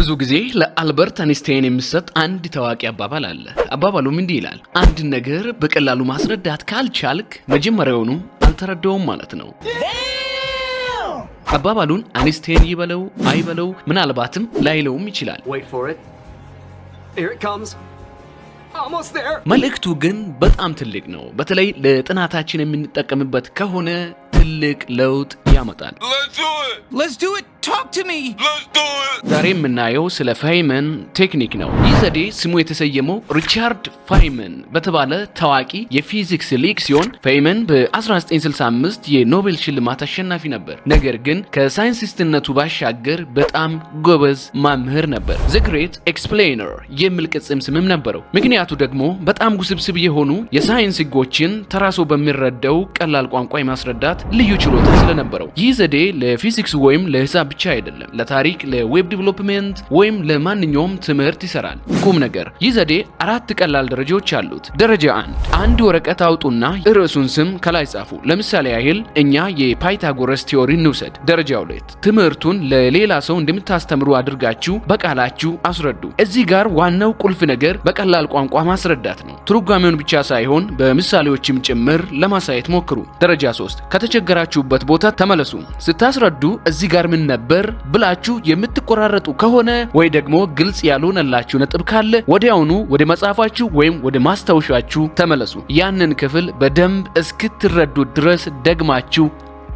ብዙ ጊዜ ለአልበርት አንስታይን የሚሰጥ አንድ ታዋቂ አባባል አለ። አባባሉም እንዲህ ይላል፣ አንድ ነገር በቀላሉ ማስረዳት ካልቻልክ መጀመሪያውኑ አልተረዳውም ማለት ነው። አባባሉን አንስታይን ይበለው አይበለው ምናልባትም ላይለውም ይችላል። Wait for it. Here it comes. Almost there. መልእክቱ ግን በጣም ትልቅ ነው። በተለይ ለጥናታችን የምንጠቀምበት ከሆነ ትልቅ ለውጥ ያመጣል። Let's do it! Let's do it. Talk to me. Let's do it! ዛሬ የምናየው ስለ ፋይመን ቴክኒክ ነው። ይህ ዘዴ ስሙ የተሰየመው ሪቻርድ ፋይመን በተባለ ታዋቂ የፊዚክስ ሊቅ ሲሆን ፋይመን በ1965 የኖቤል ሽልማት አሸናፊ ነበር። ነገር ግን ከሳይንቲስትነቱ ባሻገር በጣም ጎበዝ መምህር ነበር። The Great Explainer የሚል ቅጽል ስምም ነበረው። ምክንያቱ ደግሞ በጣም ውስብስብ የሆኑ የሳይንስ ህጎችን ተራ ሰው በሚረዳው ቀላል ቋንቋ የማስረዳት ልዩ ችሎታ ስለነበረው። ይህ ዘዴ ለፊዚክስ ወይም ለሂሳብ ብቻ አይደለም፣ ለታሪክ፣ ለ web development ወይም ለማንኛውም ትምህርት ይሰራል። ቁም ነገር፣ ይህ ዘዴ አራት ቀላል ደረጃዎች አሉት። ደረጃ 1፣ አንድ ወረቀት አውጡና ርዕሱን ስም ከላይ ጻፉ። ለምሳሌ ያህል እኛ የፓይታጎረስ theory እንውሰድ። ደረጃ 2፣ ትምህርቱን ለሌላ ሰው እንደምታስተምሩ አድርጋችሁ በቃላችሁ አስረዱ። እዚህ ጋር ዋናው ቁልፍ ነገር በቀላል ቋንቋ ማስረዳት ነው። ትርጓሜውን ብቻ ሳይሆን በምሳሌዎችም ጭምር ለማሳየት ሞክሩ። ደረጃ 3፣ ከተቸገራችሁበት ቦታ ተመለሱ። ስታስረዱ እዚህ ጋር ምን ነበር ብላችሁ የምትቆራረጡ ከሆነ ወይ ደግሞ ግልጽ ያልሆነላችሁ ነጥብ ካለ ወዲያውኑ ወደ መጽሐፋችሁ ወይም ወደ ማስታወሻችሁ ተመለሱ። ያንን ክፍል በደንብ እስክትረዱት ድረስ ደግማችሁ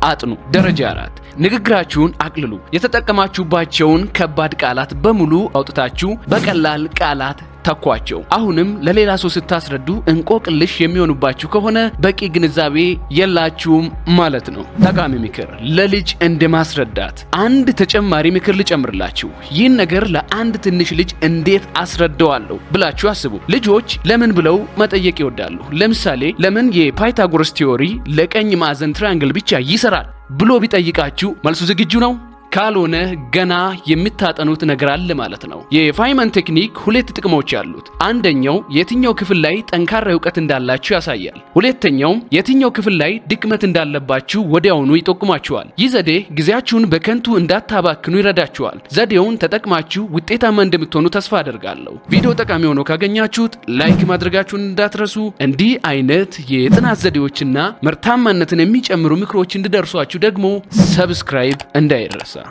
አጥኑ። ደረጃ 4፣ ንግግራችሁን አቅልሉ። የተጠቀማችሁባቸውን ከባድ ቃላት በሙሉ አውጥታችሁ በቀላል ቃላት ተኳቸው። አሁንም ለሌላ ሰው ስታስረዱ እንቆቅልሽ የሚሆኑባችሁ ከሆነ በቂ ግንዛቤ የላችሁም ማለት ነው። ጠቃሚ ምክር፣ ለልጅ እንደ ማስረዳት። አንድ ተጨማሪ ምክር ልጨምርላችሁ። ይህን ነገር ለአንድ ትንሽ ልጅ እንዴት አስረዳዋለሁ ብላችሁ አስቡ። ልጆች ለምን ብለው መጠየቅ ይወዳሉ። ለምሳሌ ለምን የፓይታጎረስ theory ለቀኝ ማዕዘን triangle ብቻ ይሰራል ብሎ ቢጠይቃችሁ መልሱ ዝግጁ ነው? ካልሆነ ገና የምታጠኑት ነገር አለ ማለት ነው። የፋይመን ቴክኒክ ሁለት ጥቅሞች አሉት። አንደኛው የትኛው ክፍል ላይ ጠንካራ እውቀት እንዳላችሁ ያሳያል። ሁለተኛው የትኛው ክፍል ላይ ድክመት እንዳለባችሁ ወዲያውኑ ይጠቁማችኋል። ይህ ዘዴ ጊዜያችሁን በከንቱ እንዳታባክኑ ይረዳችኋል። ዘዴውን ተጠቅማችሁ ውጤታማ እንደምትሆኑ ተስፋ አደርጋለሁ። ቪዲዮ ጠቃሚ ሆኖ ካገኛችሁት like ማድረጋችሁን እንዳትረሱ። እንዲህ አይነት የጥናት ዘዴዎችና ምርታማነትን የሚጨምሩ ምክሮች እንዲደርሷችሁ ደግሞ subscribe እንዳይረሳ።